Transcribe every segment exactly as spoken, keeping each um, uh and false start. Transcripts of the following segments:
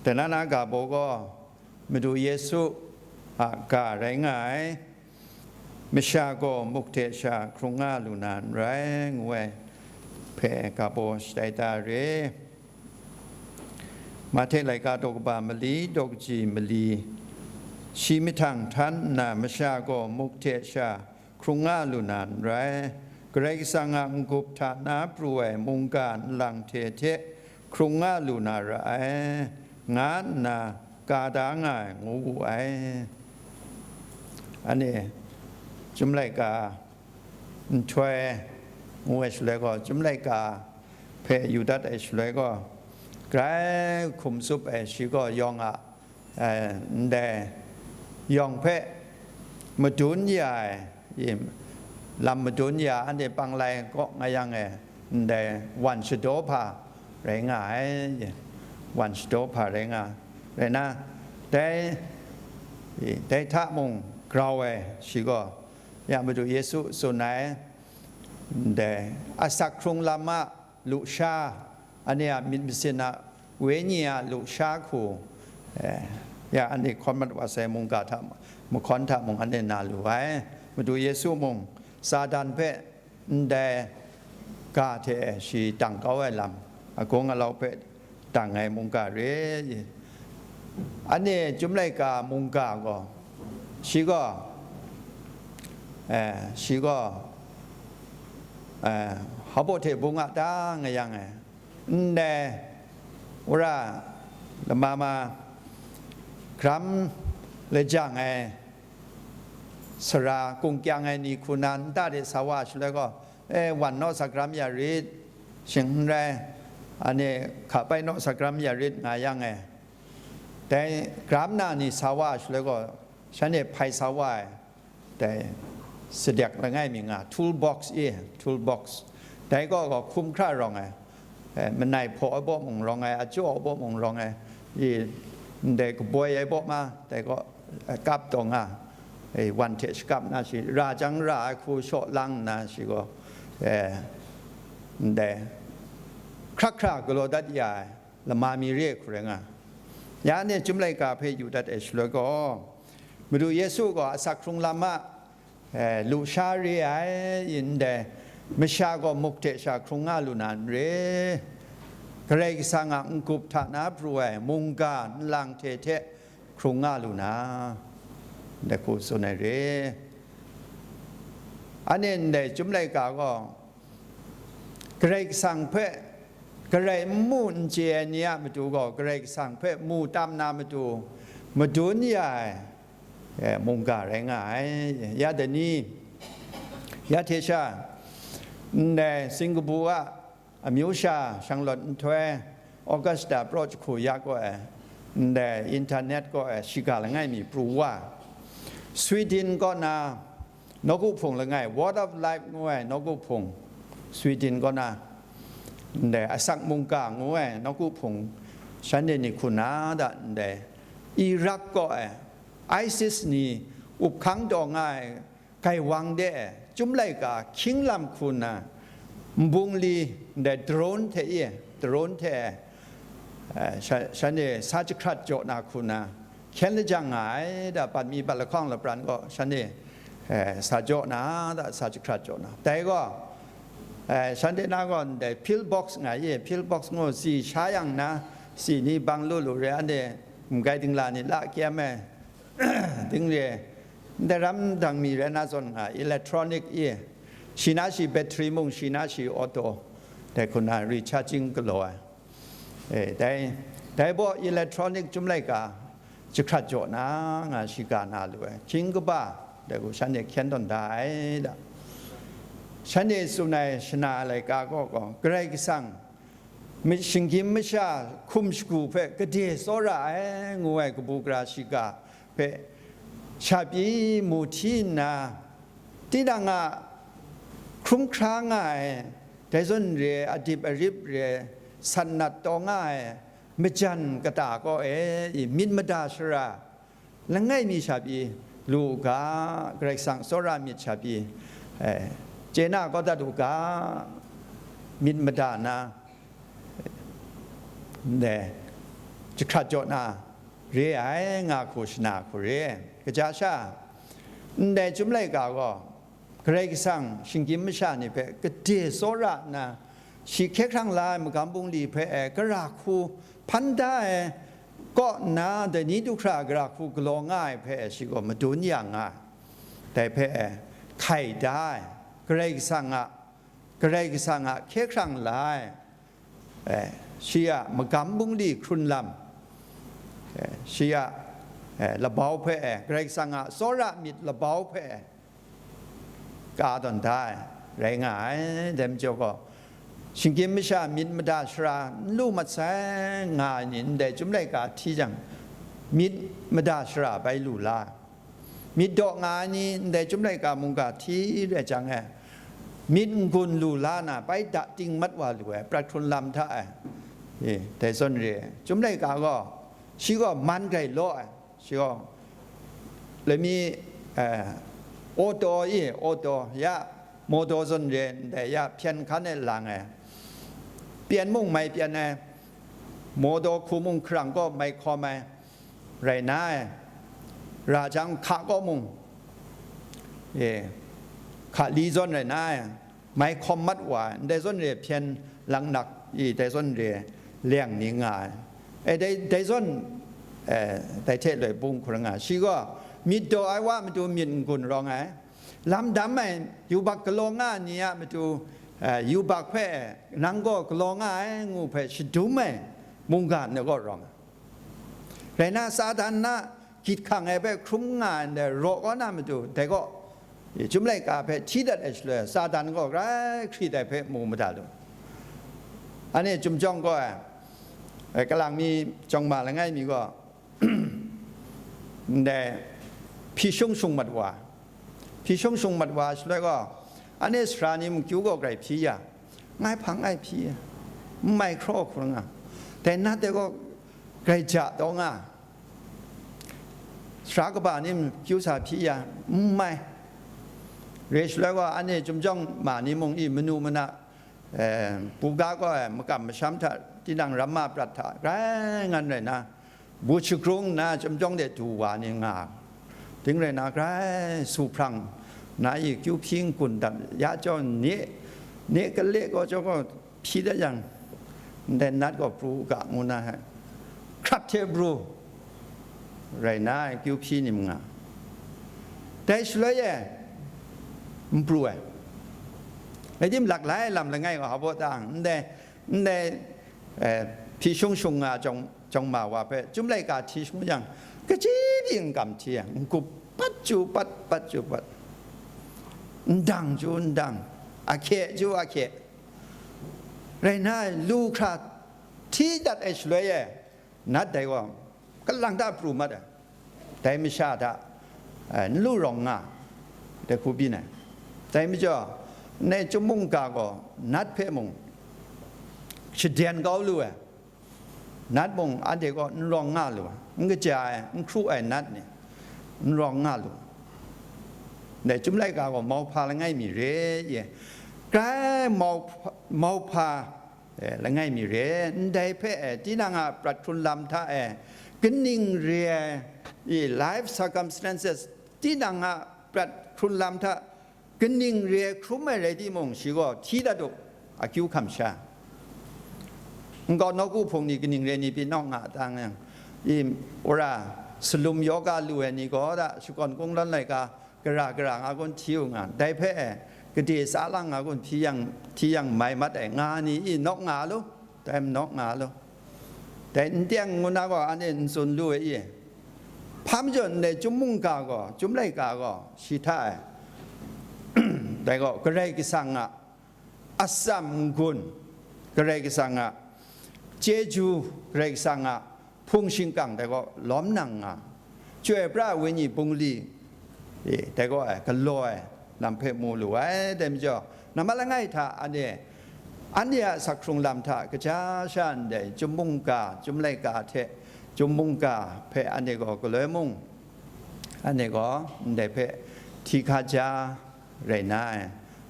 Dai na na ga baw gaw Madu Yesu a ga rai nga ai, masha gaw muk hte sha hkrung nga lu na n rai, ngu ai hpe ga baw shatai da re. Mahte laika daw kaba mali, daw kaji mali, shi mahtang htan nna masha gaw muk hte sha hkrung nga lu na n rai, Karai Kasang a n-gup hta na pru ai mungga nlang hte hte hkrung nga lu na ra ai, nga nna ka da nga ai, ngu wu ai. Anhte chyum laika nhtoi ngu ai shaloi gaw, chyum laika hpe yu dat ai shaloi gaw, grai hkum tsup ai shi gaw yawng a, eh, ndai yawng hpe madun ya ai, i, lam madun ya anhte panglai kaw nga yang e, ndai wan shadaw hpa rai nga ai, wan shadaw hpa rai nga, rai na, dai, i, dai hta mung grau ai shi gaw, ya Madu Yesu tsun ai, ndai asak hkrung lam a lusha, anhte a myit masin a wenyi a lusha hku, eh, ya anhte hkawn mat wa sai mungga hta, mahkawn hta mung anhte na lu ai. Madu Yesu mung Satan hpe ndai ga hte shi dang kau ai lam, agung alau hpe dang ai mungga re. Anhte chyum laika mungga gaw, shi gaw, eh, shi gaw, eh, hpa baw hte bung a ta nga yang e, ndai wora lama ma gram lajang ai sara kungkyang ai ni hku na nta de sa wa shaloi gaw, e, wan naw sa gram ya rit, shing n rai, anhte hka pai naw sa gram ya rit nga yang e, dai gram na ni sa wa shaloi gaw, shanhte hpai sa wa ai, dai sadek langai mi nga, tool box e, tool box, dai gaw, gaw hkum hkra rawng ai, eh, manai hpaw ai baw mung rawng ai, ajaw ai baw mung rawng ai, i, ndai kaboi ai baw ma, dai gaw, eh, kap taw nga, eh, wan hte shakap na shi, ra jang ra ai hku shaw lang nna shi gaw, eh, ndai hkra hkra galaw dat ya ai lama mi re hku rai nga. Ya anhte chyum laika hpe yu dat ai shaloi gaw, Madu Yesu gaw asak hkrung lam a, eh, lusha re ai, ndai masha gaw muk hte sha hkrung nga lu na n re, Karai Kasang a n-gup hta na pru ai mungga nlang hte hte hkrung nga lu na, ndai hku tsun ai re. Anhte ndai chyum laika gaw, Karai Kasang hpe, Karai n mu n chye ai ni a matu gaw, Karai Kasang hpe mu tam na matu, madun ya ai, eh, mungga rai nga ai. Ya dai ni, ya hte sha, ndai singkabu a amyu sha shanglawt nhtoi, Augusta praw jahku ya kaw ai, ndai internet kaw ai shiga langai mi pru wa, Sweden kaw na, nawku hpung langai, Word of Life ngu ai nawku hpung, Sweden kaw na, ndai asak mungga ngu ai nawku hpung, shanhte ni hku na da ndai, Iraq kaw ai, ISIS ni up hkang taw nga ai gaiwang de, chyum laika hkying lam hku nna, nbung li ndai drone hte e, drone hte, eh, sha-, shanhte sa jahkrat jaw na hku nna, hkyen lajang nga ai, da bat mi bat lahkawng lapran gaw shanhte, eh, sa jaw na, da sa jahkrat jaw na. Dai gaw, eh, shanhte na gaw ndai pill box nga ye, pill box ngu si sha yang na, si ni bang lu lu re, anhte mgai dingla ni la kyem ai, ding re, ndai ram dang mi rai na zawn nga, electronic e, shi na shi battery mung, shi na shi auto, dai hku na recharging galaw ai. E, dai, dai baw electronic chyum laika jahkrat jaw na nga shiga na lu ai. Hkying kaba, dai gaw shanhte hkyen tawn da ai da. Shanhte tsun ai shana laika gaw, gaw, Karai Kasang, mi-, shinggyim masha hkum shagu hpe gade tsawra ai, ngu ai kabu gara shiga hpe sha pyi mu hti nna, tinang a hkrum hkra nga ai, dai zawn re ai, adip arip re ai, san nat taw nga ai, majan kata kaw e, i myit mada shara langai mi sha pyi lu u ga, Karai Kasang tsawra myit sha pyi, eh, chye na kau dat u ga, myit mada na, ndai, jahkrat jaw na re ai, nga hku shana hku re ai. Kaja sha, ndai Chyum laika gaw Karai Kasang shinggyim masha ni hpe gade tsawra nna, shi hkye hkrang la ai magam bungli hpe e gara hku hpan da ai kaw nna, dai ni du hkra gara hku galaw nga ai hpe shi gaw madun ya nga ai. Dai hpe e hkai da ai, Karai Kasang a, Karai Kasang a hkye hkrang la ai, eh, shi a magam bungli hkrun lam, eh, shi a, eh, labau hpe e, Karai Kasang a tsawra myit labau hpe e, ka tawn da ai, rai nga ai. Dai majaw gaw, shinggyim masha myit mada shara n lu mat sai, nga ai ni ndai Chyum laika hti jang, myit mada shara bai lu la, myit daw nga ai ni ndai Chyum laika mungga hti rai jang e, myit n-gun lu la na, bai da ting mat wa lu ai, prat hkrun lam hta e, e, dai zawn re ai. Chyum laika gaw, shi gaw man grai law ai, shi gaw, lami, eh, auto i, auto ya, motor zawn re ndai ya, hpyen hkan e lang ai, pyen mung mai pyen ai, motor hku mung hkarang kaw mai hkawm ai, rai na ai, ra jang hka kaw mung, e, hka li zawn rai na ai, mai hkawm mat wa ai, ndai zawn re hpyen langnak i, dai zawn re leng ni nga ai. E, dai, dai zawn, eh, dai hte loi bung hkrum nga ai. Shi gaw myit daw ai wa a matu myit n-gun rawng ai, lam dam ai yubak galaw nga ai ni a matu, eh, yubak hpe, nang gaw galaw nga ai, ngu hpe shadum ai mungga ni kaw rawng ai. Rai na, Satan na gyit hkang ai hpe hkrum nga ai ndai raw kaw na matu, dai gaw, Chyum laika hpe hti dat ai shaloi, Satan gaw grai hkrit ai hpe mu mada lu. Anhte Chyum jawng gaw ai, eh, kalang mi jawng ma langai mi gaw, ndai hpyi shung shung mat wa, hpyi shung shung mat wa shaloi gaw, anhte sara ni mung kyu gaw grai hpyi ya, ngai hpang ai hpyi ya, n mai hkraw hkrum nga, dai nat dai gaw grai ja taw nga, sara kaba ni mung kyu sa hpyi ya, n mai. Re shaloi gaw, anhte Chyum jawng ma ni mung i manu mana, eh, buga gaw ai makam masham hta, tinang ramma prat hta grai ngan rai na, but shagrung nna Chyum jawng de du wa ni nga, ding rai na, grai su hprang na i kyu hpyi n-gun dat ya jaw, ni, ni gale gaw jaw gaw hpyi dat yang, ndai nat gaw pru u ga, ngu na, hkrap hte pru rai na ai kyu hpyi ni mung nga, dai shaloi e n pru ai. Rai tim, lak lai lam langai gaw hpa baw ta, ndai, ndai, eh, hpyi shung shung nga jawng, jawng ma wa hpe Chyum laika hti shung yang, kaji byin n kam hti ai, n-gup pat chyu pat, pat chyu pat, n dang chyu n dang, a hkye chyu a hkye, rai na ai, lu hkra hti dat ai shaloi e, nat dai gaw kalang ta pru mat ai, dai masha hta, eh, n lu rawng nga, dai hku byin ai. Dai majaw, ndai Chyum mungga gaw nat hpe mung shaden kau lu ai, nat mung anhte gaw n rawng nga lu ai, n kaja ai, n hkru ai nat ni, n rawng nga lu. Ndai Chyum laika gaw mauhpa langai mi re ye, grai mauhpa, mauhpa, eh, langai mi re, ndai hpe, eh, tinang a prat hkrun lam hta e, kaning re ai, i, life circumstances, tinang a prat hkrun lam hta kaning re ai hkrum ai rai timung, shi gaw hti dat u, akyu hkam sha. Nkau nawku hpung ni kaning re ni pyi nawk nga a ta yang, i, wora salum yawga lu ai ni gaw da, shakawn kungdawn laika, gara gara nga kun hti u nga, dai hpe e, gade sa lang nga kun hti yang, hti yang mai mat ai, nga ni i nawk nga lu, dai nawk nga lu. Dai n teng ngu na gaw, anhte n tsun lu ai i, hpa majaw ndai Chyum mungga gaw, Chyum laika gaw, shi hta e, dai gaw, Karai Kasang a atsam n-gun, Karai Kasang a chyeju, Karai Kasang a hpung shingkang dai gaw lawm nang nga, Chyoi pra ai Wenyi bungli, e, dai gaw ai galaw ai lam hpe mu lu ai. Dai majaw, nambat langai hta anhte, anhte a asak hkrung lam hta kaja sha ndai Chyum mungga, Chyum laika hte Chyum mungga hpe anhte gaw galoi mung, anhte gaw ndai hpe hti hkaja rai na ai,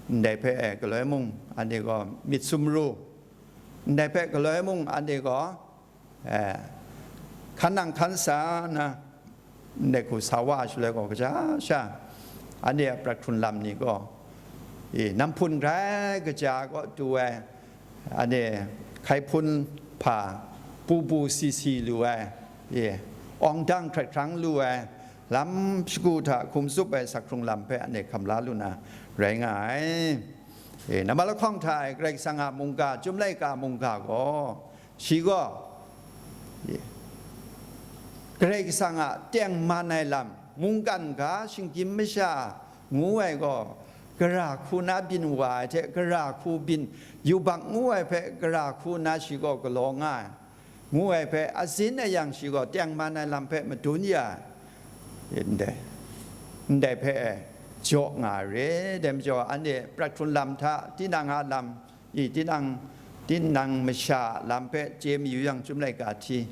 ndai hpe, e, galoi mung anhte gaw myit sumru, ndai hpe galoi mung anhte gaw, e, hkan nang hkan sa nna, ndai hku sa wa ai shaloi gaw, kaja sha, anhte a prat hkrun lam ni gaw, e, namhpun grai kaja kaw du ai, anhte hkai hpun hpa pu pu si si lu ai, e, awng dang hkrat hkrang lu ai, lam shagu hta hkum tsup ai sak hkrung lam hpe anhte hkam la lu na rai nga ai. E, nambat lahkawng hta e Karai Kasang a mungga, Chyum laika mungga gaw, shi gaw, e, Karai Kasang a tengman ai lam, mungkan ga, shinggyim masha ngu ai gaw, gara hku na byin wa ai hte, gara hku byin, yubak ngu ai hpe gara hku na shi gaw galaw nga ai, ngu ai hpe, atsin a yang shi gaw tengman ai lam hpe madun ya ai, ndai, ndai hpe jaw nga ai re. Dai majaw, anhte prat hkrun lam hta, tinang a lam, i, tinang, tinang masha a lam hpe chye mayu yang, Chyum laika hti,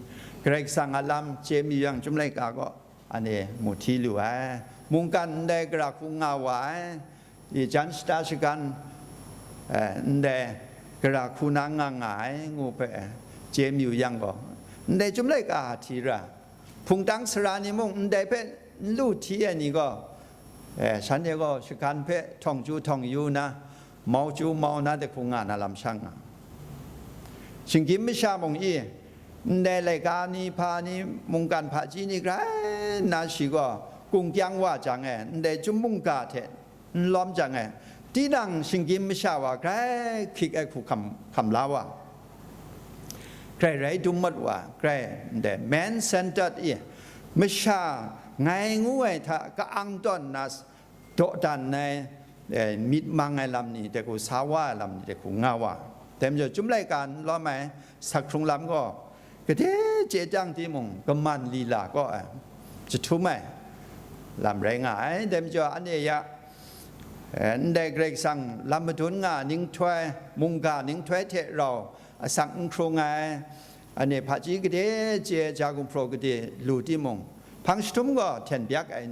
Karai Kasang a lam chye mayu yang, Chyum laika gaw, anhte mu hti lu ai. Mungkan ndai gara hku nga wa ai, i, jan shata shagan, eh, ndai gara hku na nga nga ai ngu hpe chye mayu yang gaw, ndai Chyum laika hti ra, hpungtang sara ni mung ndai hpe n lu hti ai ni gaw, eh, shanhte gaw shagan hpe htawng chyu htawng yu na, mau chyu mau na de hku nga na lam shang nga. Shinggyim masha mung i, ndai laika ni, hpa ni, mungkan hpaji ni grai nna shi gaw kung kyang wa jang e, ndai Chyum mungga hte n lawm jang e, tinang shinggyim masha wa grai hkyik ai hku hkam, hkam la wa, grai rai dum mat wa, grai ndai man centered i, masha ngai ngu ai hta ka-ang tawn nna dawdan ai, eh, myit mang ai lam ni de hku, sa wa ai lam ni de hku nga wa. Dai majaw, Chyum laika n lawm ai sak hkrung lam gaw, gade chye chyang timung, kaman lila kaw ai, jahtum ai lam rai nga ai. Dai majaw, anhte ya, eh, ndai Karai Kasang lam madun nga, ninghtoi, mungga ninghtoi hte rau asak n hkrung ai, anhte hpaji gade chye, ja gumhpraw gade lu timung, hpang jahtum gaw hten byak ai,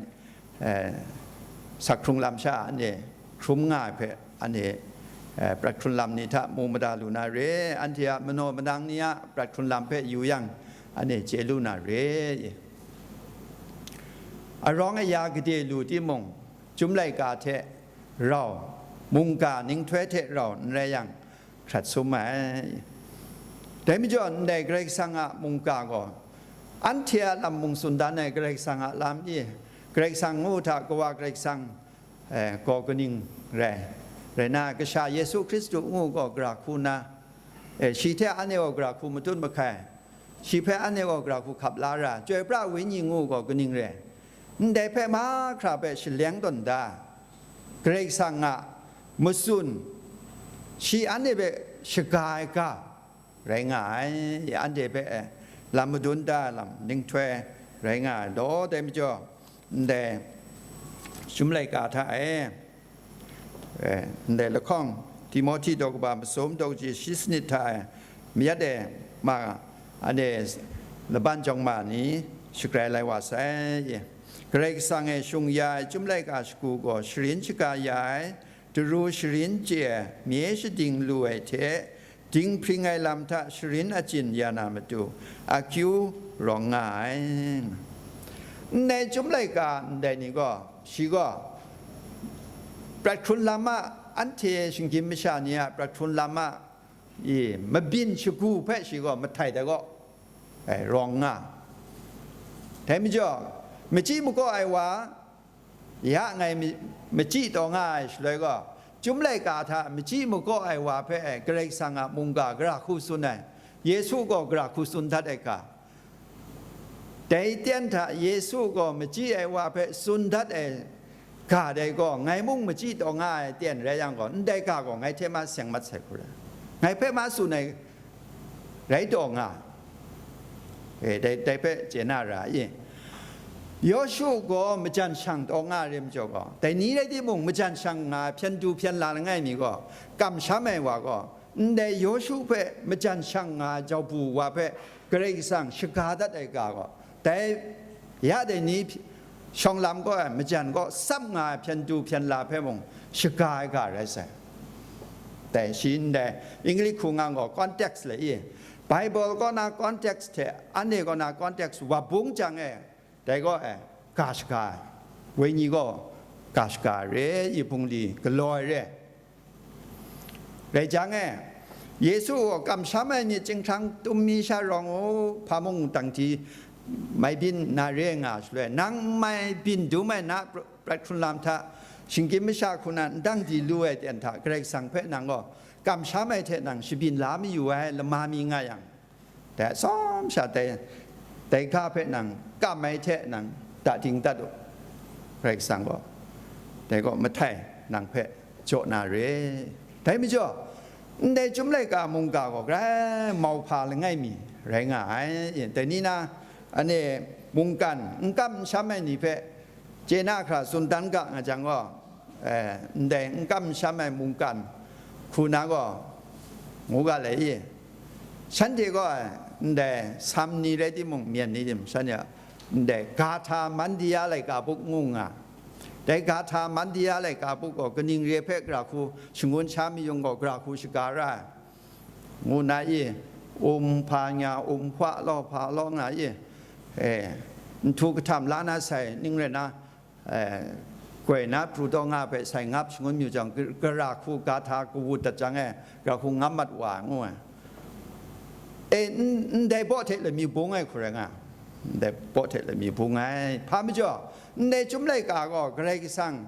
eh, sak hkrung lam sha anhte hkrum nga ai hpe, anhte, eh, prat hkrun lam ni hta mu mada lu na re, anhte a manaw manang ni a prat hkrun lam hpe yu yang, anhte chye lu na re. Arawng aya gade lu timung, Chyum laika hte rau, mungga ninghtoi hte rau n rai yang, hkrat sum ai. Dai majaw, ndai Karai Kasang a mungga gaw, anhte a lam mung tsun dan ai Karai Kasang a lam i, Karai Kasang ngu hta, Kawa Karai Kasang, eh, gaw kaning rai? Rai na, Kasha Yesu Hkristu ngu gaw gara hku na, eh, shi hte anhte gaw gara hku matut mahkai, shi hpe anhte gaw gara hku hkap la ra, Chyoi pra Wenyi ngu gaw kaning rai? Ndai hpe mahkra hpe shaleng tawn da, Karai Kasang a matsun, shi anhte hpe shaga ai ga rai nga ai, anhte hpe lam madun da ai lam ninghtoi rai nga ai law, dai majaw, ndai Chyum laika hta e, eh, ndai lahkawng, Timohti daw kaba masum daw kaji shi sanit hta e, mayat e ma, anhte laban jawng ma ni shagrai lai wa sai. Karai Kasang e shung ya ai Chyum laika shagu gaw sharin shaga ya ai, daru sharin chye ai, mye shading lu ai hte, dinghpring ai lam hta sharin achyin ya na matu, akyu rawng nga ai. Ndai Chyum laika ndai ni gaw, shi gaw, prat hkrun lam a, anhte shinggyim masha ni a prat hkrun lam a, i, mabyin shagu hpe shi gaw mahtai da gaw, ai, rawng nga. Dai majaw, machyi makaw ai wa, ya ngai mi-, machyi taw nga ai shaloi gaw, Chyum laika hta machyi makaw ai wa hpe, ai, Karai Kasang a mungga gara hku tsun ai, Yesu gaw gara hku tsun dat ai ga, dai ten hta Yesu gaw machyi ai wa hpe tsun dat ai ga dai gaw, ngai mung machyi taw nga ai ten rai yang gaw, ndai ga gaw ngai hte ma seng mat sai hku rai, ngai hpe ma tsun ai rai taw nga, e, dai, dai hpe chye na ra i? Yawshu gaw majan shang taw nga ai re majaw gaw, dai ni rai timung, majan shang nga ai hpyen du hpyen la langai mi gaw, kamsham ai wa gaw, ndai Yawshu hpe majan shang nga ai jau bu wa hpe Karai Kasang shaga dat ai ga gaw, dai ya dai ni shawng lam gaw ai majan gaw tsap nga ai hpyen du hpyen la hpe mung shaga ai ga rai sai. Dai shi ndai English hku nga gaw context le i, Bible kaw na context hte, anhte kaw na context wa bung jang e, dai gaw e, ga shaga ai, wenyi gaw ga shaga ai re, i bungli galaw ai re. Rai jang e, Yesu gaw kamsham ai myit chyinghkrang tum mi sha rawng u, hpa mung dang di mai byin na re nga shaloi, nang n mai byin dum ai na pr-, prat hkrun lam hta, shinggyim masha hku na n dang di lu ai ten hta, Karai Kasang hpe nang gaw kamsham ai hte nang shabyin la mayu ai lama mi nga yang, dai atsawm sha dai, dai ga hpe nang kam ai hte nang da ding dat u, Karai Kasang gaw dai gaw mahtai nang hpe jaw na re. Dai majaw, ndai Chyum laika mungga gaw grai mauhpa langai mi rai nga ai. Dai ni na, anhte mungkan n kam n sham ai ni hpe chye na hkra tsun dan ga nga jang gaw, eh, ndai n kam n sham ai mungkan hku na gaw, ngu ga le i? Shanhte gaw, eh, ndai Sam ni rai timung, Myen ni tim, shanhte a ndai Gatha Mandiya laika buk ngu nga. Dai Gatha Mandiya laika buk gaw kaning re hpe gara hku shangun sha mayung gaw, gara hku shaga ra ai, ngu na i? Um hpa nya, um hpa law hpa law nga i? Eh, nhtu kahtam la na sai ning rai na, eh, goi na pru taw nga hpe sai ngap shangun mayu jang, gara hku Gatha kawut dat jang e, gara hku ngam mat wa ai, ngu ai. E, n-, ndai baw hte lami bung ai hku rai nga, ndai baw hte lami bung ai. Hpa majaw, ndai Chyum laika gaw Karai Kasang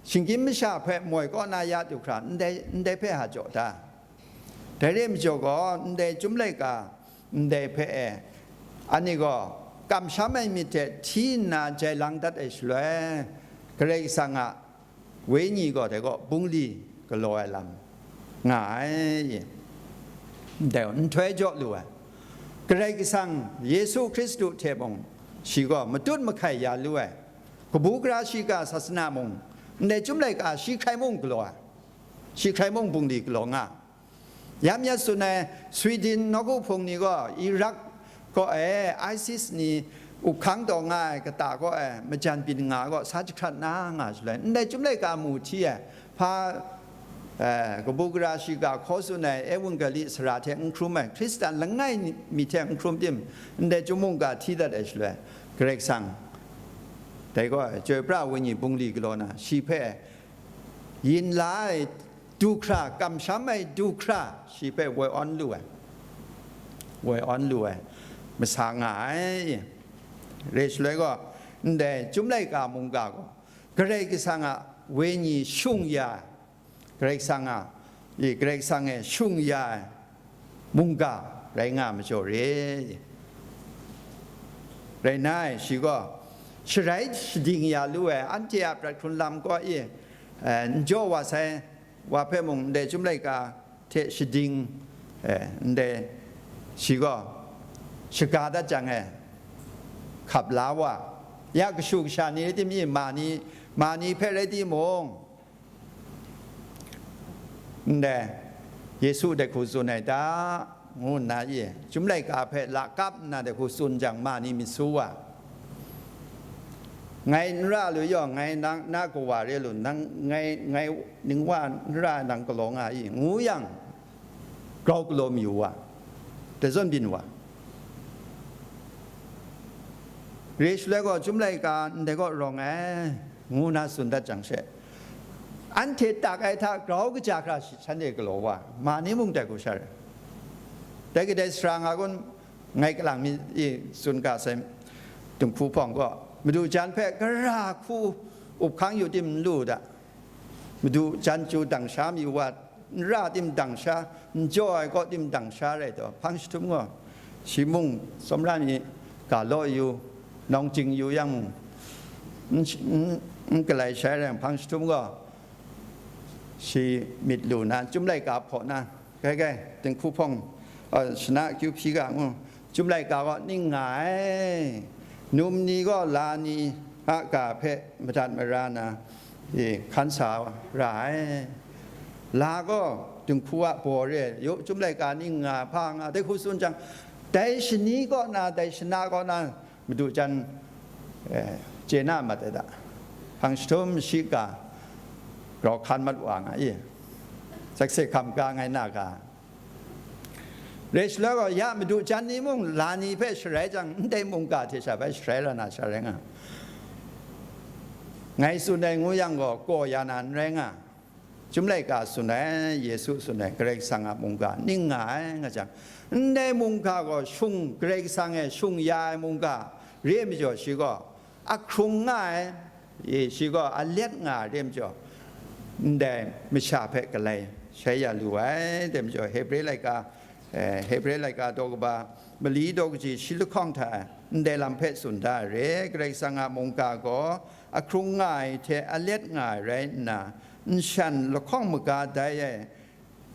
shinggyim masha hpe moi kaw na ya du hkra, ndai, ndai hpe ha jaw da. Dai re ai majaw gaw, ndai Chyum laika ndai hpe e, anhte gaw kamsham ai myit hte hti nna jai lang dat ai shaloi, Karai Kasang a Wenyi gaw dai gaw bungli galaw ai lam nga ai. Dai gaw nhtoi jaw lu ai, Karai Kasang Yesu Hkristu hte mung shi gaw matut mahkai ya lu ai, kabu gara shiga sasana mung, ndai Chyum laika shi hkrai mung galaw ai, shi hkrai mung bungli galaw nga. Yam ya tsun ai Sweden nawku hpung ni gaw Iraq kaw e ISIS ni up hkang taw nga ai kata kaw e majan byin nga ai gaw sa jahkrat na nga shaloi, ndai Chyum laika mu hti ai, hpa, eh, kabu gara shiga hkaw tsun ai Ewanggeli sara hte n hkrum ai, Hkristan langai mi hte n hkrum tim, ndai Chyum mungga hti dat ai shaloi, Karai Kasang dai gaw e chyoi pra ai Wenyi bungli galaw na, shi hpe yin la ai du hkra, kamsham ai du hkra, shi hpe woi awn lu ai, woi awn lu ai masa nga ai. Re shaloi gaw, ndai Chyum laika mungga gaw, Karai Kasang a Wenyi shung ya ai, Karai Kasang a, i, Karai Kasang e shung ya ai mungga rai nga ai majaw re. Rai nna, shi gaw sharai shading ya lu ai, anhte a prat hkrun lam kaw i, eh, n jaw wa sai wa hpe mung, ndai Chyum laika hte shading, eh, ndai shi gaw shaga dat jang e, hkap la wa, ya kashu kasha ni rai timung, ma ni, ma ni hpe rai timung, ndai Yesu dai hku tsun ai ta, ngu nna i, Chyum laika hpe lakap nna dai hku tsun jang, ma ni myit su wa, ngai n ra lu yaw, ngai nang na kawa re lu, nang ngai, ngai ning wa n ra ai nang galaw nga i, ngu yang, grau galaw mayu wa, dai zawn byin wa. Re shaloi gaw, Chyum laika ndai kaw rawng ai, ngu na tsun dat jang she, anhte tak ai hta grau kaja hkra shi, shanhte galaw wa, ma ni mung dai hku sha rai. Dai kadai sara nga kun, ngai kalang mi i tsun ga sai, dinghku hpawng gaw, Madu jan hpe gara hku up hkang yu tim n lu u da. Madu jan chyu dang sha mayu wa, n ra tim dang sha, n jaw ai kaw tim dang sha rai taw, hpang jahtum gaw, shi mung tsawmra ni ga law yu, nawng jing yu yang mung, n, n, n galai shai rai, hpang jahtum gaw, shi myit lu na, Chyum laika hpaw na, kai, kai, dinghku hpawng, a, shana akyu hpyi ga ngu, Chyum laika gaw ning nga ai, num ni gaw la ni a ga hpe madat mara na, e, hkan sa ra ai. La gaw dinghku a baw re, yu, Chyum laika ning nga, hpa nga, dai hku tsun jang, dai shani kaw na, dai shana kaw na, Madu jan, eh, chye na mat ai da. Hpang jahtum shi ga grau hkan mat wa nga i, sakse hkam ga ngai na ga. Rai shaloi gaw, ya madu jan ni mung la ni hpe sharai jang, ndai mungga hte sha bai sharai la na sha rai nga. Ngai tsun ai ngu yang gaw, kaw ya na n rai nga. Chyum laika tsun ai, Yesu tsun ai, Karai Kasang a mungga ning nga ai, nga jang, ndai mungga gaw shung, Karai Kasang e shung ya ai mungga re ai majaw, shi gaw ahkrung nga ai, e, shi gaw alet nga ai re ai majaw, ndai masha hpe galai shai ya lu ai, dai majaw, Hebre laika, eh, Hebre laika daw kaba mali daw kaji shi lahkawng hta e, ndai lam hpe tsun da ai re, Karai Kasang a mungga gaw ahkrung nga ai hte alet nga ai rai nna, nshan lahkawng maga dai ai,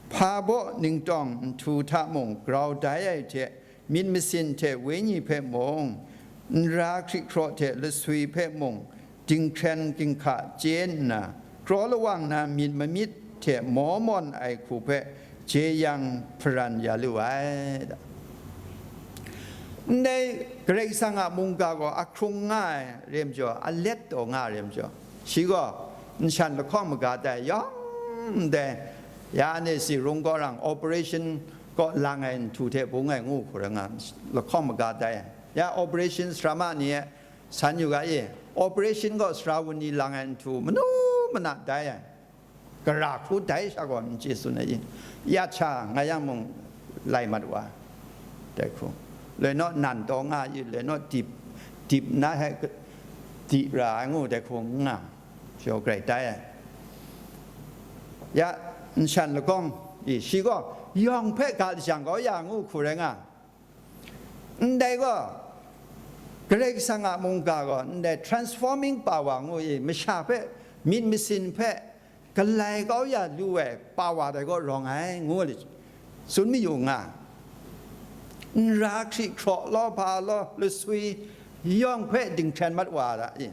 hpa baw ningtawng nhtu hta mung grau dai ai hte, myit masin hte wenyi hpe mung, nra hkrik hkraw hte laswi hpe mung, dinghkren ginhka chye nna, kraw lawang na myit mamit hte maw mawn ai hku hpe jeyang hparan ya lu ai. Ndai Karai Kasang a mungga gaw ahkrung nga ai re ai majaw, alet taw nga ai re ai majaw, shi gaw nshan lahkawng maga tai yawng ndai, ya anhte si rung kaw rang, operation kaw lang ai nhtu hte bung ai ngu hku rai nga, lahkawng maga tai ai. Ya operation sara ma ni e san yu ga i, operation kaw sara wun ni lang ai nhtu manu mana tai ai. Gara hku dai sha gaw n chye tsun ai i, ya cha nga yang mung lai mat wa, dai hku, loi naw nan taw nga i, loi naw dip, dip na he, di ra ai ngu dai hku n nga, shaw grai tai ai. Ya, nshan lahkawng i, shi gaw yawng hpe ga lajang kau ya ngu hku rai nga. Ndai gaw, Karai Kasang a mungga gaw, ndai transforming power ngu i, masha hpe, myit masin hpe, galai kau ya lu ai power dai gaw rawng ai, ngu li, tsun mayu nga. Nra hkri hkraw law, hpa law, laswi yawng hpe dinghkren mat wa ra i,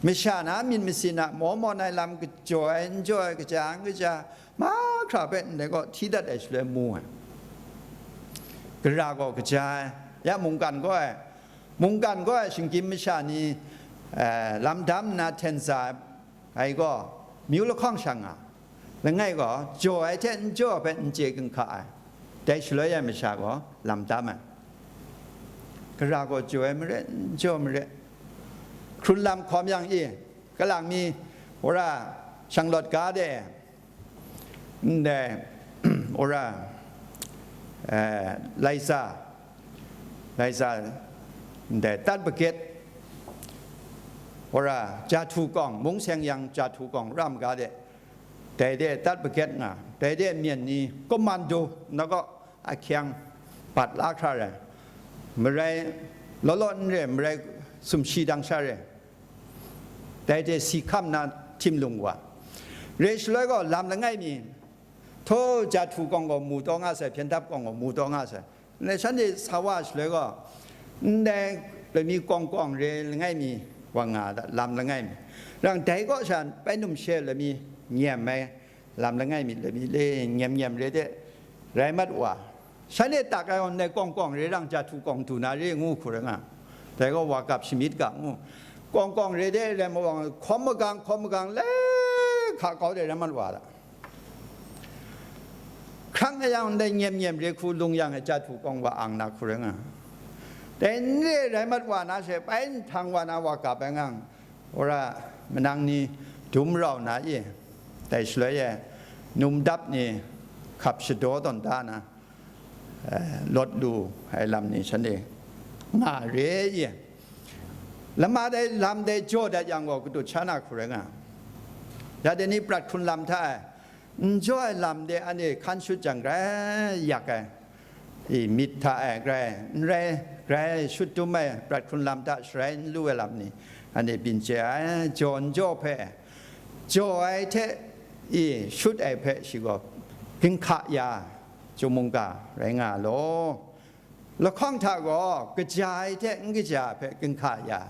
masha na myit masin a maw mawn ai lam, jaw ai, n jaw ai, kaja n kaja, mahkra hpe ndai gaw hti dat ai shaloi mu ai. Gara gaw kaja ai, ya mungkan gaw ai, mungkan gaw ai shinggyim masha ni, eh, lam dam nna hten sa ai gaw, myu lahkawng sha nga, langai gaw, jaw ai hte n jaw ai hpe n chye ginhka ai, dai shaloi ai masha gaw lam dam ai. Gara gaw jaw ai marit, n jaw marit, hkrun lam hkawm yang i, kalang mi, wora, shanglawt ga de, ndai, wora, eh, laisa, laisa, ndai, tat baget, wora, jahtu kawng, mung seng yang jahtu kawng ram ga de, dai de tat baget nga, dai de myen ni, komando, na gaw, ahkyang bat la hkra rai, marai law law n re, marai sumshi dang sha re, dai hte si hkam na htim lung wa, re shaloi gaw lam langai mi, htaw jahtu kawng gaw mu taw nga sai, hpyen dap kawng gaw mu taw nga sai, ndai shanhte sa wa shaloi gaw, ndai lami kawng kawng re langai mi wa nga da, lam langai mi, rang dai kaw sha bai num she lami nyem ai, lam langai mi lami le nyem nyem re de, rai mat wa, shanhte tak ai gaw, ndai kawng kawng re rang jahtu kawng du na re ngu hku rai nga, dai gaw wa gap shamyit ga ngu, kawng kawng re de rai ma wa, hkawm magang, hkawm magang le hka kau de rai mat wa da. Hkrang e yang ndai nyem nyem re hku lung yang e jahtu kawng wa ang na hku rai nga, dai n re rai mat wa na she, bai nhtang wa na wa gap ai ngang, wora, manang ni dum rau na i, dai shaloi e, num dap ni hkap shadaw tawn da na, eh, lawt lu ai lam ni shanhte nga re i, lama dai lam dai jaw dat yang gaw, kadut sha na hku rai nga, ya dai ni prat hkrun lam hta e, n jaw ai lam de anhte hkan shut jang, grai yak ai, i, myit hta e grai, n rai, grai shut dum ai prat hkrun lam hta sharai n lu ai lam ni, anhte byin chye ai, jaw n jaw hpe, jaw ai hte, i, shut ai hpe shi gaw ginhka ya, chyum mungga rai nga law. Lahkawng hta gaw kaja ai hte n kaja ai hpe ginhka ya,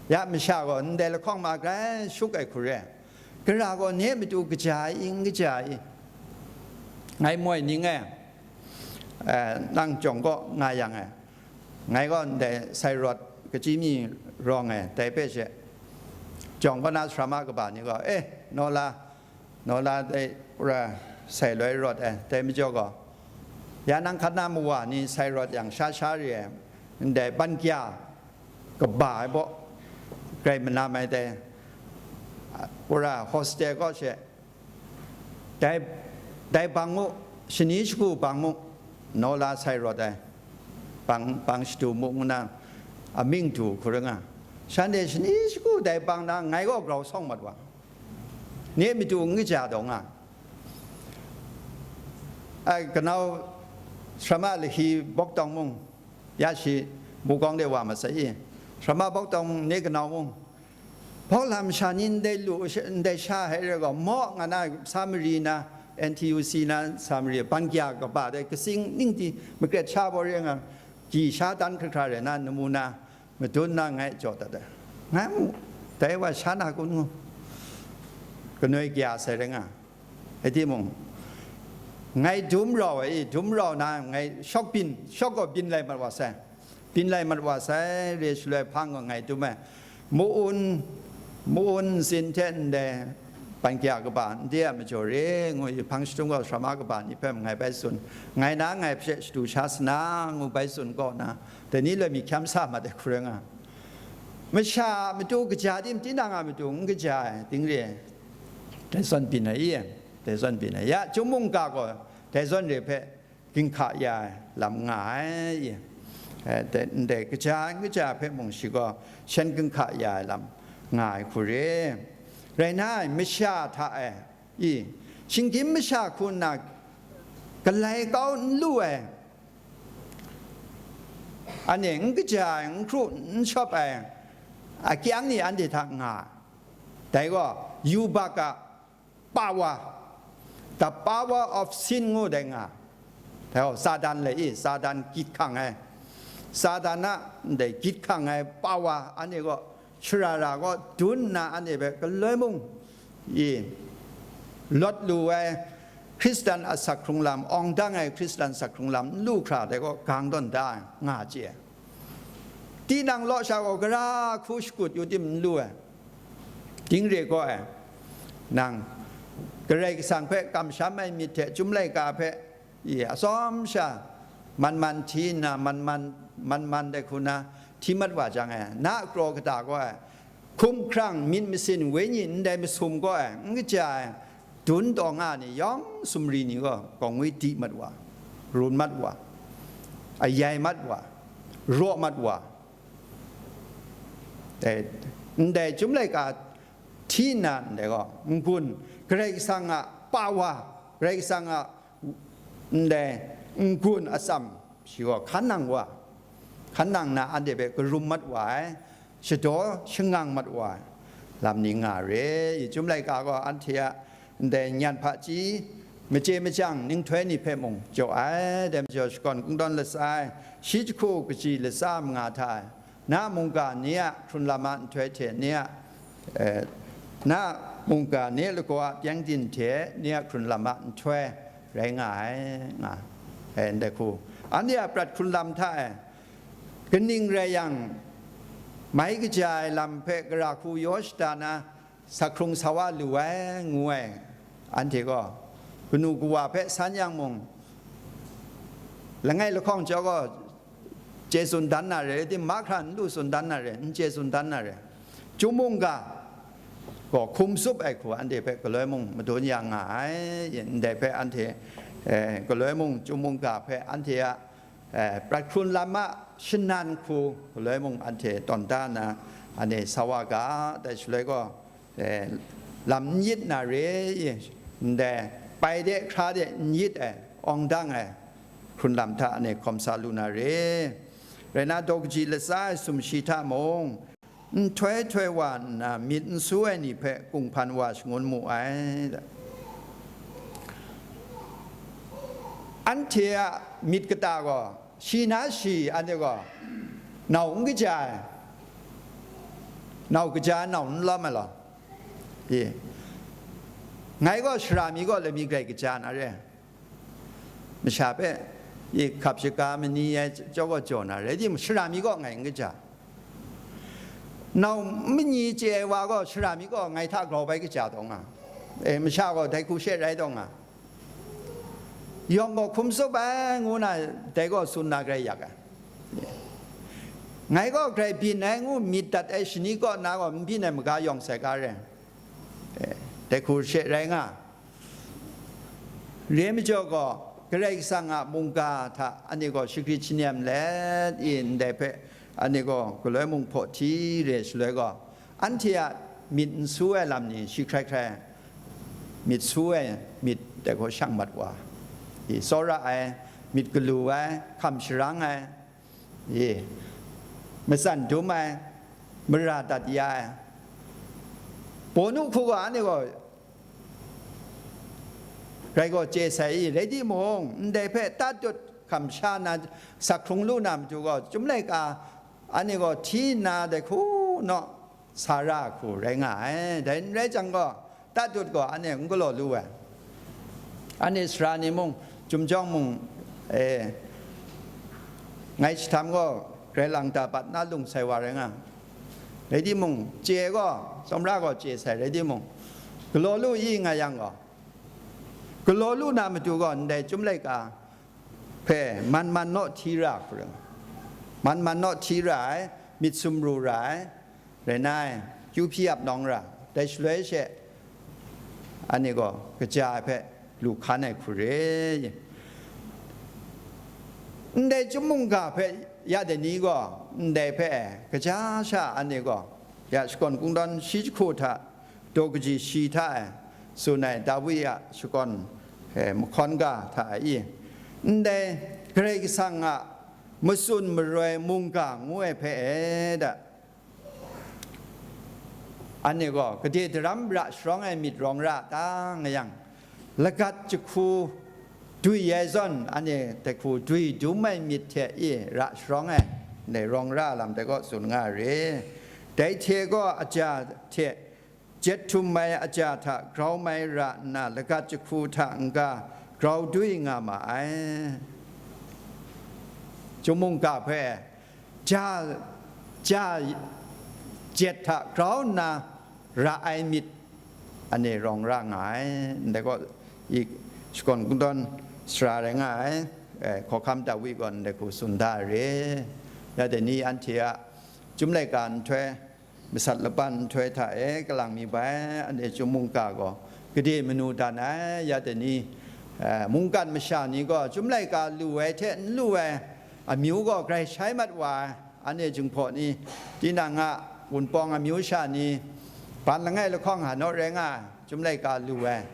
ya masha gaw ndai lahkawng ma grai shuk ai hku re, gara gaw nye matu kaja ai i, n kaja ai i, ngai moi ning e, eh, nang jawng kaw nga yang e, ngai gaw ndai sai rawt kachyi mi rawng e, dai hpe she, jawng kaw na sara ma kaba ni gaw, eh, naw la, naw la dai ra sai loi rawt ai, dai majaw gaw, Ya nang hkat na mawa ni sai rawt yang sha sha re ai, ndai ban kya kaba ai baw, grai manam ai dai, pura hostel kaw she, dai, dai bang mu, shani shagu bang mu, naw la sai rawt ai, bang, bang shadu mu nna, amying du hkru nga, shanhte shani shagu dai bang na ngai gaw grau sawng mat wa, ni matu n kaja taw nga. Ai, kanau Shrama Lahi Bawk Tawng mung, ya shi Mukawng de wa masai i, Shrama Bawk Tawng ni kanau mung, Bawk lam sha ni ndai lu, ndai sha hai re gaw, maw nga na, Samari na, N T U C na, Samari, ban kya kaba dai, kasing ning di, magret sha baw re nga, gyi sha dan hkra hkra re na, namu na, madun na ngai jaw dat ai. Ngai mu, dai wa sha na kun ngu, kanoi kya sai re nga. Rai timung, ngai dum rau ai, dum rau na ngai shawk byin, shawk gaw byin lai mat wa sai. Byin lai mat wa sai, re shaloi hpang gaw ngai dum ai. Mu-un, mu-un ntsin hte ndai ban kya kaba, nde a majaw re, ngu i hpang shadung gaw sara ma kaba ni hpe ngai bai tsun. Ngai na ngai hpe shadu sha sana, ngu bai tsun kaw na, dai ni loi mi hkyam sa mat ai hkru rai nga. Masha a matu kaja tim, tinang a matu n kaja ai, ting re ai. Dai zawn byin ai i, dai zawn byin ai. Ya, Chyum mungga gaw dai zawn re hpe ginhka ya ai lam nga ai i. Eh, dai, ndai kaja n kaja hpe mung shi gaw shan ginhka ya ai lam nga ai hku re. Rai na ai, masha hta e i, shinggyim masha hku nna galai kau n lu ai, anhte n kaja ai, n hkru n shawp ai akyang ni anhte hta nga ai. Dai gaw yubak a power, the power of sin ngu dai nga. Dai gaw Satan le i, Satan gyit hkang ai, Satan a ndai gyit hkang ai power anhte gaw shara ra gaw dun nna anhte hpe galoi mung i lawt lu ai Hkristan asak hkrung lam, awng dang ai Hkristan asak hkrung lam n lu hkra dai gaw gang tawn da ai nga chye ai. Tinang law sha gaw gara hku shakut yu tim n lu ai. Ting re gaw ai, nang Karai Kasang hpe kamsham ai myit hte Chyum laika hpe i atsawm sha man man hti nna, man man, man man dai hku na hti mat wa jang e, na a kraw kata gaw ai, hkumhkrang myit masin wenyi ndai masum gaw ai, n kaja ai, dun taw nga ai ni yawng sumri ni gaw, gawng ngwi di mat wa, run mat wa, ayai mat wa, raw mat wa, eh, ndai Chyum laika hti nna ndai gaw, n-gun, Karai Kasang a power, Karai Kasang a ndai n-gun atsam, shi gaw hkan nang wa, hkan nang na anhte hpe karum mat wa ai, shadaw shangang mat wa ai lam ni nga re. I Chyum laika gaw anhte a ndai nyan hpaji, machye machyang ninghtoi ni hpe mung jaw ai, dai majaw shakawn kungdawn latsa ai, shi jahku kaji latsa manga hta e, na mungga ni a hkrun lam a nhtoi hte ni a, eh, na mungga ni a lagaw a pyengdin hte ni a hkrun lam a nhtoi rai nga ai, nga ai, ndai hku. Anhte a prat hkrun lam hta e, kaning rai yang, mai kaja ai lam hpe gara hku yaw shada na, sa hkrung sa wa lu ai, ngu ai, anhte gaw, kanu kawa hpe san yang mung, langai lahkawng chyawm gaw, chye tsun dan na re, rai tim, mahkra n lu tsun dan na re, n chye tsun dan na re. Chyum mungga gaw hkum tsup ai hku anhte hpe galoi mung madun ya nga ai, ndai hpe anhte, eh, galoi mung Chyum mungga hpe anhte a, eh, prat hkrun lam a shanan hku galoi mung anhte tawn da nna, anhte sa wa ga, dai shaloi gaw, eh, lam n yit na re i, ndai pai de hkra de n yit ai, awng dang ai hkrun lam hta anhte hkawm sa lu na re. Rai na, daw kaji latsa ai sumshi hta mung, nhtoi htoi wa nna myit n su ai ni hpe kunghpan wa shangun mu ai. Anhte a myit kata gaw, shi na shi anhte gaw nau n kaja ai, nau kaja ai nau n lawm ai law, i, ngai gaw sara mi gaw lami grai kaja na re, masha hpe i hkap shaga mani ai chyawm gaw jaw na re, rai timung, sara mi gaw ngai n kaja. Nau manyi chye ai wa gaw, sara mi gaw ngai hta grau bai kaja taw nga, e, masha gaw dai hku she rai taw nga. yawng gaw hkum tsup ai, ngu na, dai gaw tsun na grai yak ai. Ngai gaw grai byin ai ngu myit dat ai shani kaw na gaw n byin ai maga yawng sai ga re. Eh, dai hku she rai nga. Re majaw gaw, Karai Kasang a mungga hta anhte gaw shagrit shanem let i ndai hpe, anhte gaw galoi mung hpaw hti re shaloi gaw, anhte a myit n su ai lam ni shi hkrai hkrai myit su ai myit dai hkaw shang mat wa, i tsawra ai, myit galu ai, hkam sharang ai, i matsan dum ai, mara dat ya ai, bawnu hku gaw anhte gaw rai gaw chye sai i, rai timung, ndai hpe tatut hkam sha na, sak hkrung lu na matu gaw, Chyum laika anhte gaw hti nna dai hku naw sa ra hku rai nga ai. Dai n rai jang gaw, tatut gaw anhte n galaw lu ai. Anhte sara ni mung, Chyum jawng mung, e, ngai jahtam gaw, Karai lang da bat na lung sai wa rai nga. Rai timung, chye gaw, tsawmra gaw chye sai, rai timung, galaw lu i nga yang gaw, galaw lu na matu gaw, ndai Chyum laika hpe man man naw hti ra hku rai nga. Man man naw hti ra ai, myit sumru ra ai, rai nna, kyu hpyi ap nawng ra, dai shaloi she, anhte gaw kaja ai hpe lu hkan ai hku re. Ndai Chyum mungga hpe ya dai ni gaw, ndai hpe kaja sha anhte gaw, ya shakawn kungdawn shi jahku hta, daw kaji shi hta e tsun ai Dawi a shakawn, eh, mahkawn ga hta e i, ndai Karai Kasang a matsun maroi mungga ngu ai hpe e da, anhte gaw gade daram ra sharawng ai myit rawng ra ta nga yang, lagat jahku dwi ai zawn, anhte dai hku dwi dum ai myit hte i ra sharawng ai, ndai rawng ra lam dai kaw tsun nga re. Dai hte gaw aja hte jet htum ai aja hta grau mai ra nna, lagat jahku hta n-ga grau dwi nga ma ai. Chyum mungga hpe ja, ja jet hta grau nna ra ai myit, anhte rawng ra nga ai. Ndai gaw, i shakawn kungdawn sara rai nga ai, eh, hkawhkam Dawi gaw ndai hku tsun da re. Ya dai ni anhte a Chyum laika nhtoi, masat laban nhtoi hta e kalang mi bai, anhte Chyum mungga gaw gade manu dan ai. Ya dai ni, eh, mungkan masha ni gaw Chyum laika lu ai hte n lu ai amyu gaw grai shai mat wa ai. Anhte Jinghpaw ni, tinang a Wunpawng amyu sha ni, ban langai lahkawng hta naw rai nga ai, Chyum laika lu ai.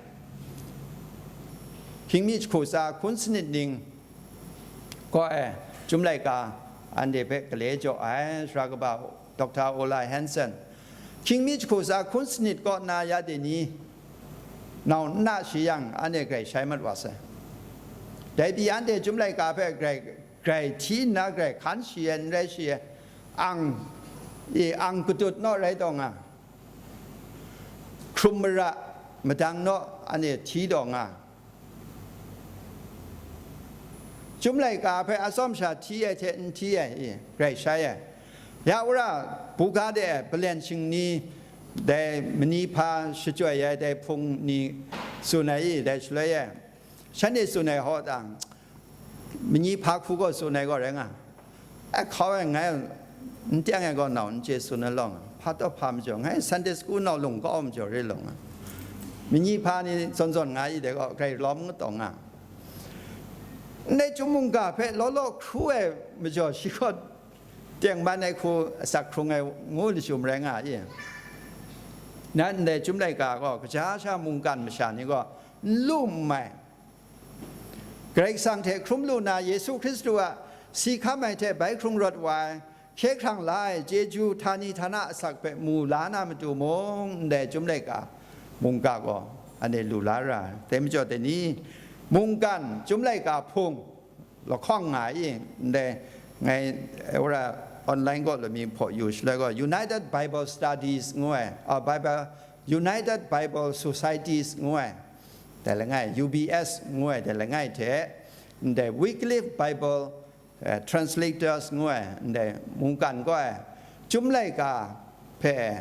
Hkying mi jahku tsa hkun sanit ning kaw e Chyum laika anhte hpe gale jaw ai, sara kaba Doctor Ola Hanson. Hkying mi jahku tsa hkun sanit kaw nna ya dai ni nau n na shi yang, anhte grai shai mat wa sai. Dai pyi anhte Chyum laika hpe grai, grai hti nna grai hkan shi ai, n rai shi ai, ang, i, ang katut naw rai taw nga, hkrum mara madang naw anhte hti taw nga. Chyum laika hpe atsawm sha hti ai hte n hti ai, i, grai shai ai. Ya wora, buga de ai, palen shingni, dai mani hpa shachyoi ai, dai hpung ni tsun ai, i, dai shaloi e, shanhte tsun ai hkaw tang, mani hpa hku gaw tsun ai gaw rai nga. Ai, hkau ai, ngai n teng ai gaw nau n chye tsun ai lawng, hpa taw hpa majaw, ngai Sunday school nau lung kau majaw re lawng, mani hpa ni zawn zawn nga i dai gaw, grai lawm ngut taw nga. Ndai Chyum mungga hpe law law hkru ai majaw, shi gaw tengman ai hku asak hkrung ai ngu lachyum rai nga i? Nan ndai Chyum laika gaw, kaja sha mungkan masha ni gaw n lu n mai, Karai Kasang hte hkrum lu na, Yesu Hkristu a si hkam ai hte bai hkrung rawt wa ai, hkye hkrang la ai chyeju htani htana asak hpe mu la na matu mung, ndai Chyum laika mungga gaw anhte lu la ra ai. Dai majaw dai ni, mungkan Chyum laika hpung lahkawng nga i, ndai ngai, eh, wora online gaw lami hpaw yu shaloi gaw, United Bible Studies ngu ai, a, Bible, United Bible Societies ngu ai, dai langai, U B S ngu ai, dai langai hte, ndai Wycliffe Bible, eh, Translators ngu ai, ndai mungkan gaw ai, Chyum laika hpe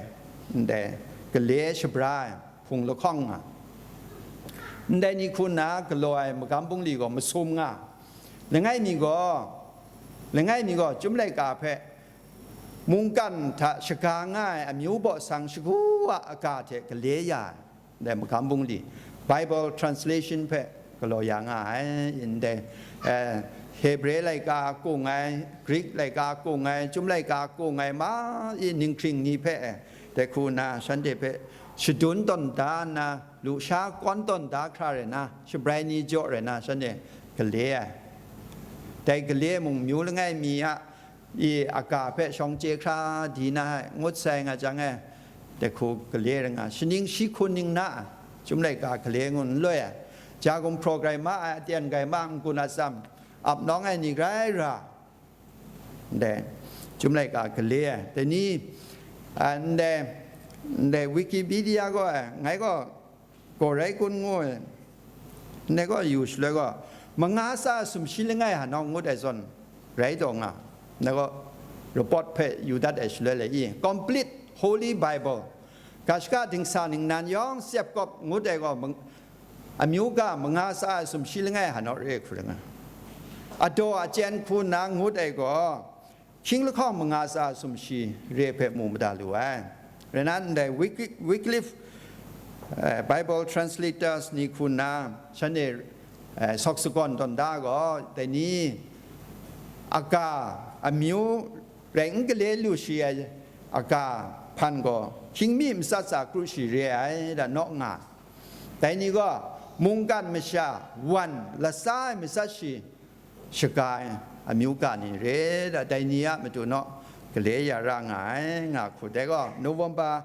ndai gale shabra ai hpung lahkawng nga. Ndai ni hku nna galaw ai magam bungli gaw masum nga. Langai mi gaw, langai mi gaw Chyum laika hpe mungkan hta shaga nga ai amyu baw sang shagu a aga hte gale ya ai. Ndai magam bungli, Bible translation hpe galaw ya nga ai. Ndai, eh, Hebre laika kung ai, Greek laika kung ai, Chyum laika kung ai ma i ninghkring ni hpe, eh, dai hku nna shanhte hpe shadun tawn da nna, lusha kawn tawn da hkra rai na, shabrai ni jaw rai na, shanhte gale ai. Dai gale mung myu langai mi a i aga hpe shawng chye hkra di na ai, ngut sai nga jang e, dai hku gale rai nga, shaning shi hkun ning na, Chyum laika gale ngu n loi ai, ja gumhpraw grai ma ai, aten grai ma ai, n-gun atsam ap nawng ai ni grai ra, ndai Chyum laika gale ai. Dai ni, a, ndai, ndai Wikipedia gaw, e, ngai gaw gaw rai kun ngu ai, ndai gaw yu shaloi gaw, manga tsa sumshi langai hanau ngut ai zawn rai taw nga, ndai gaw report hpe yu dat ai shaloi le i, complete Holy Bible, ga shaka dingsa ningnan yawng tsep kawp ngut ai gaw mang-, amyu ga manga tsa sumshi langai hanau re hku rai nga, adaw achyen hku nna ngut ai gaw, hkying lahkawng manga tsa sumshi re hpe mu mada lu ai. Rai na ndai Wycliffe, Wycliffe, eh, Bible translators ni hku nna shanhte, eh, sawk sagawn tawn da gaw, dai ni aga amyu rai n gale lu shi ai aga hpan gaw hkying mi matsat tsa kru shi re ai da naw nga. Dai ni gaw mungkan masha wan latsa ai matsat shi shaga ai amyu ga ni re da, dai ni a matu naw gale ya ra nga ai, nga hku. Dai gaw November,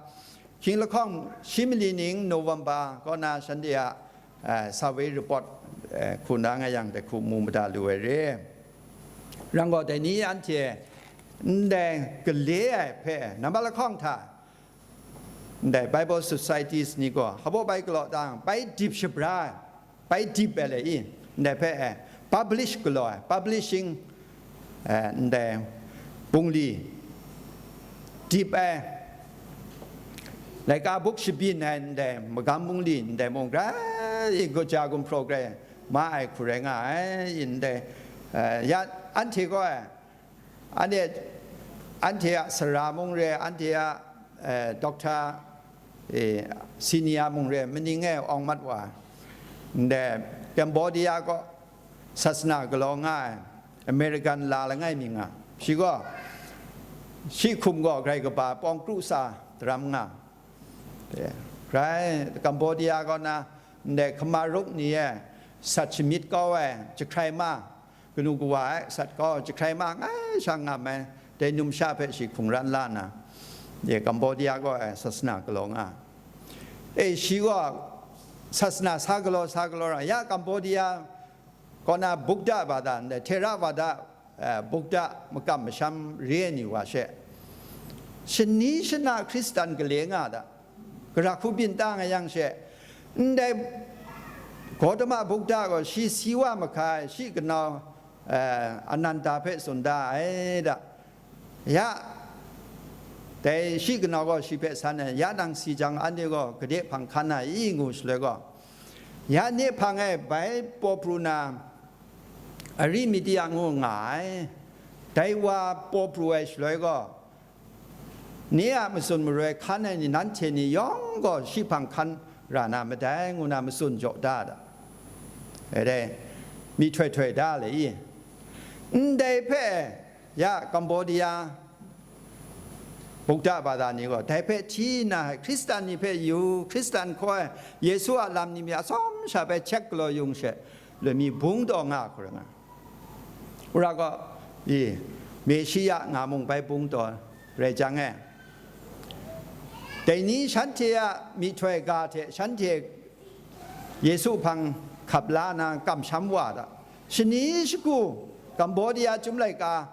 hkying lahkawng shi mali ning November kaw na shanhte a, eh, survey report, eh, hku na nga yang dai hku mu mada lu ai re. Rang gaw, dai ni anhte ndai gale ai hpe nambat lahkawng hta, ndai Bible Societies ni gaw hpabaw bai galaw tang, bai dip shabra ai, bai dip ai le i, ndai hpe, eh, publish galaw ai, publishing, eh, ndai bungli dip ai, laika buk shabyin ai ndai magam bungli ndai mung grai i, gaja gumhpraw grai ma ai hku rai nga ai, i ndai, eh, ya anhte gaw, eh, Anhte, anhte a sara mung re, anhte a, eh, doctor, eh, senior mung re, maning e awng mat wa, ndai Cambodia kaw sasana galaw nga ai American la langai mi nga, shi gaw, shi hkum gaw grai kaba pawng kru sa daram nga, eh, grai Cambodia kaw na ndai hkama ruk ni e sat shamyit kau ai jahkrai ma, kanu kawa ai sat kau jahkrai ma ngai sha ngam ai, dai numsha hpe shi hkungran la nna, ye Cambodia kaw ai sasana galaw nga. E, shi gaw sasana sa galaw, sa galaw ra, ya Cambodia kaw na Buddha bada ndai, Theravada, eh, Buddha makam masham re ai ni wa she, shani shana Hkristan gale nga da, gara hku byin ta nga yang she, ndai Gautama Buddha gaw shi si wa mahka ai, shi kanau, eh, Ananda hpe tsun da ai da. Ya, dai shi kanau gaw shi hpe san ai, ya nang si jang, anhte gaw gade hpang hkan na i ngu shaloi gaw, ya ne hpang e bai paw pru na, Arimatia ngu nga ai, dai wa paw pru ai shaloi gaw, ni a matsun maroi hkan ai ni, nanhte ni yawng gaw shi hpang hkan ra na madai, ngu na matsun jaw da da. E dai, myihtoi htoi da le i. Ndai hpe, ya Cambodia Buddha bada ni gaw, dai hpe hti nna, Hkristan ni hpe yu, Hkristan hkaw ai Yesu a lam ni mi atsawm sha bai chek galaw yung she, loi mi bung taw nga hku rai nga. Ura gaw, i, Meshiya nga mung bai bung taw rai jang e, dai ni shanhte a myihtoi ga hte shanhte Yesu hpang hkap la na kamsham wa da. Shani shagu Cambodia Chyum laika,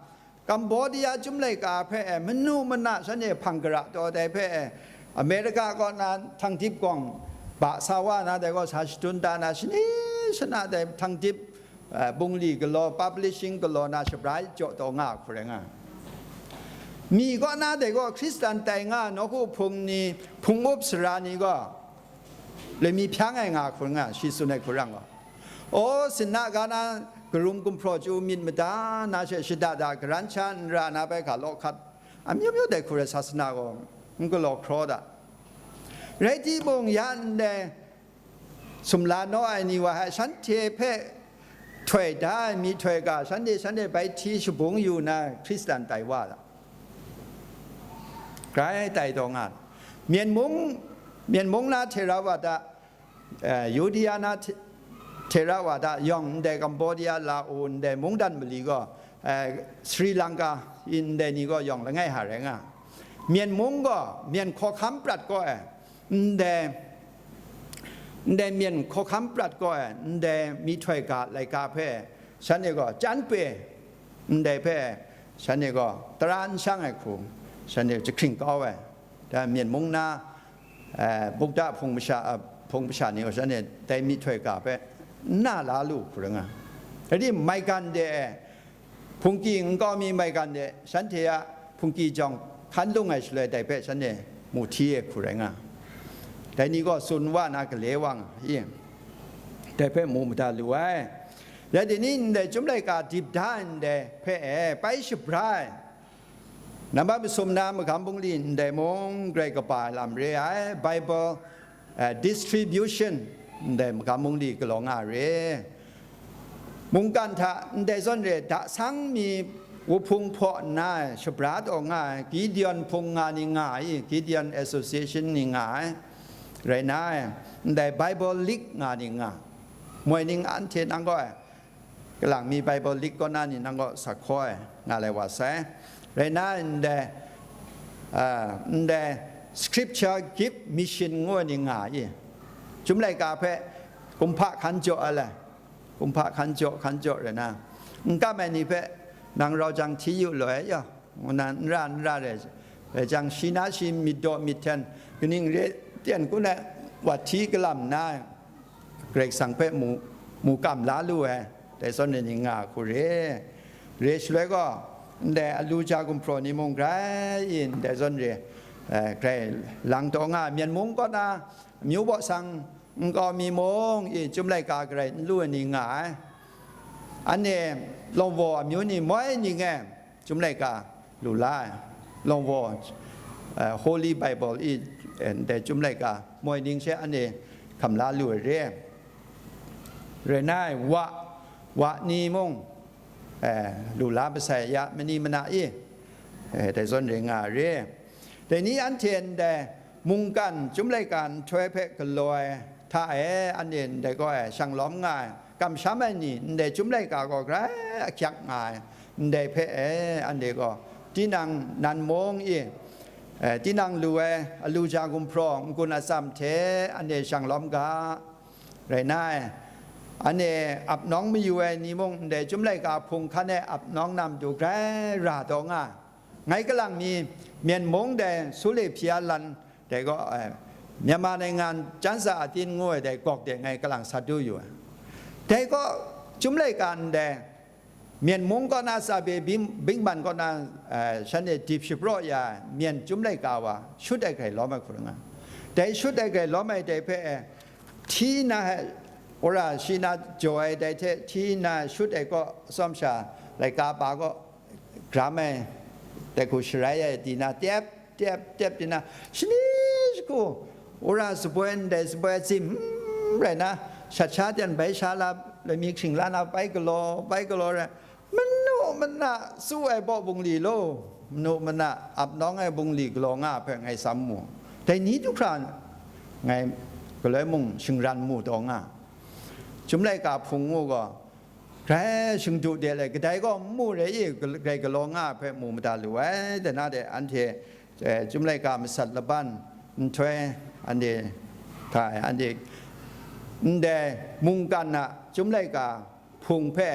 Cambodia Chyum laika hpe e manu mana shanhte hpang gara taw dai hpe e, America kaw na Thangdip gawng ba sa wa na, dai gaw sa shadun da na, shani shana dai Thangdip, eh, bungli galaw, publishing galaw na shabrai jaw taw nga hku rai nga. Mi kaw na dai gaw Hkristan tai nga nawku hpung ni, hpung up sara ni gaw, Loi mi hpyang ai nga hkun nga, shi tsun ai hkurang gaw, aw, sinna ga na, karum gumhpraw chyu myit mada na she, shada da garan sha n ra na bai hka law hkat, amyu myu dai hku rai sasana gaw n galaw hkraw da. Rai timung, ya ndai sumla naw ai ni wa hpe, shanhte hpe htoi da ai myihtoi ga, shanhte, shanhte bai hti shabung yu na Hkristan tai wa da. Grai tai taw nga. Myen mung, Myen mung na Theravada, eh, Yudia na The-, Theravada yawng ndai Cambodia, Lao ndai mungdan mali gaw, eh, Sri Lanka ndai ni gaw yawng langai ha rai nga. Myen mung gaw myen hkawhkam prat gaw ai, ndai, ndai myen hkawhkam prat gaw ai, ndai myihtoi ga laika hpe shanhte gaw chyan pe, ndai hpe shanhte gaw tara n shang ai hku, shanhte jahkring kau ai. Da myen mung na, eh, Buddha hpung masha, eh, hpung masha ni gaw shanhte dai myihtoi ga hpe n na la lu hku rai nga. Rai timung, maigan de ai, hpungki nkau mi maigan de, shanhte a hpungki jawng hkan lung ai shaloi, dai hpe shanhte mu hti ai hku rai nga. Dai ni gaw tsun wa na gale wa nga i, dai hpe mu mada lu ai. Rai dai ni ndai Chyum laika dip da ai ndai hpe e pai shabra ai. Nambat masum na magam bungli ndai mung grai kaba ai lam re ai. Bible, eh, distribution ndai magam bungli galaw nga re. Mungkan hta ndai zawn re, dasang mi wuhpung hpaw nna shabra taw nga ai, Gideon hpung nga ni nga ai, Gideon Association ni nga ai, rai na ai, ndai Bible League nga ni nga, moi ning anhte nang gaw ai, kalang mi Bible League kaw na ni nang gaw sa hkaw ai nga lai wa sai. Rai na ndai, ah, ndai Scripture Gift Mission ngu ai ni nga i, Chyum laika hpe kumhpa hkan jaw ai lai, kumhpa hkan jaw, hkan jaw rai na, n kam ai ni hpe nang rau jang hti yu law ai yaw, ngu na n ra n ra rai, rai jang, shi na shi myit daw myit hten, kaning re ten kun ai, wa hti kalam nna, Karai Kasang hpe mu, mu kam la lu ai, dai zawn re ni nga hku re. Re shaloi gaw, ndai Aluja gumhpraw ni mung grai i, ndai zawn re, eh, grai lang taw nga, Myen mung kaw na, amyu baw sang nkau mi mung i, Chyum laika grai n lu ai ni nga ai. Anhte Lawngbaw amyu ni moi ning e, Chyum laika lu la ai, Lawngbaw, eh, Holy Bible i, eh, ndai Chyum laika moi ning she anhte hkam la lu ai re. Rai na ai, wa, wa ni mung, eh, lu la masai ya, mani mana i, eh, dai zawn re nga ai re. Dai ni anhte ndai mungkan Chyum laika nhtoi hpe galaw ai hta e, anhte ndai gaw e shang lawm nga ai, kamsham ai ni, ndai Chyum laika gaw grai ahkyak nga ai, ndai hpe e, anhte gaw tinang nan mung i, eh, tinang lu ai Aluja gumhpraw n-gun atsam hte anhte shang lawm ga, rai na ai, anhte ap nawng mayu ai ni mung ndai Chyum laika hpung hkan e ap nawng na matu grai ra taw nga, ngai kalang mi Myen mung dai Sule Hpyi Alan, dai gaw, eh, Myanmar nainggan Chansa Atin ngu ai dai gawk de ngai kalang sat du yu ai. Dai gaw Chyum laika ndai Myen mung kaw na Sabe Bing-, Bingman kaw na, eh, shanhte dip shapraw ya ai Myen Chyum laika wa shut ai grai lawm ai hku rai nga. Dai shut ai grai lawm ai dai hpe, eh, hti na, wora shi na jaw ai dai hte hti na shut ai kaw, atsawm sha laika pa kaw, gram ai, dai hku sharai ai di na, tep, tep, tep di na, shani shagu, wora saboi ndai saboi tsim, hmm, rai na, shat sha ten bai sha la, lami hkring la na, bai galaw, bai galaw rai, manu mana tsu ai baw bungli lo, manu mana ap nawng ai bungli galaw nga hpe ngai tsam mu. Dai ni du hkra ngai galoi mung shingran mu taw nga. Chyum laika hpung ngu gaw, grai shingdu de le, kadai gaw n mu re i, grai galaw nga hpe mu mada lu ai, dai na de anhte, eh, Chyum laika masat laban nhtoi, anhte hta e, anhte ndai mungkan a Chyum laika hpung hpe,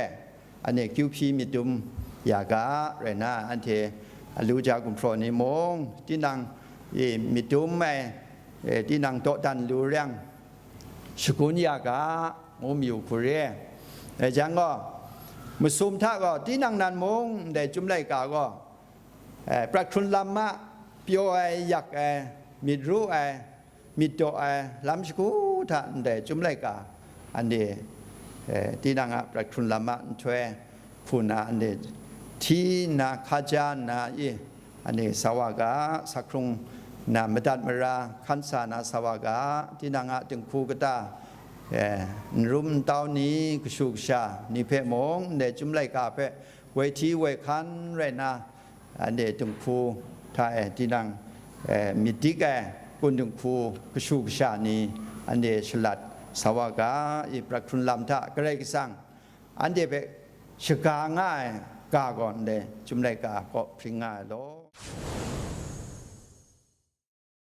anhte kyu hpyi myit dum ya ga, rai na, anhte Aluja gumhpraw ni mung, tinang e myit dum ai, eh, tinang dawdan lu reng, shagun ya ga, ngu mayu hku re. Dai jang gaw, masum hta gaw, tinang nan mung ndai Chyum laika gaw, eh, prat hkrun lam ma, pyaw ai, yak ai, myit ru ai, myit daw ai, lam shagu hta ndai Chyum laika, anhte, eh, tinang a prat hkrun lam a nhtoi hku na, anhte hti nna hkaja nna i, anhte sa wa ga, sa hkrung na madat mara hkan sa na sa wa ga, tinang a dinghku kata, eh, n rum n tau ni, kashu kasha ni hpe mung, ndai Chyum laika hpe woi hti woi hkan rai nna, anhte dinghku hta e tinang, eh, myit dik ai kun dinghku kashu kasha ni anhte shalat sa wa ga i, prat hkrun lam hta Karai Kasang anhte hpe shaga nga ai ga gaw ndai Chyum laika kaw hpring nga ai law.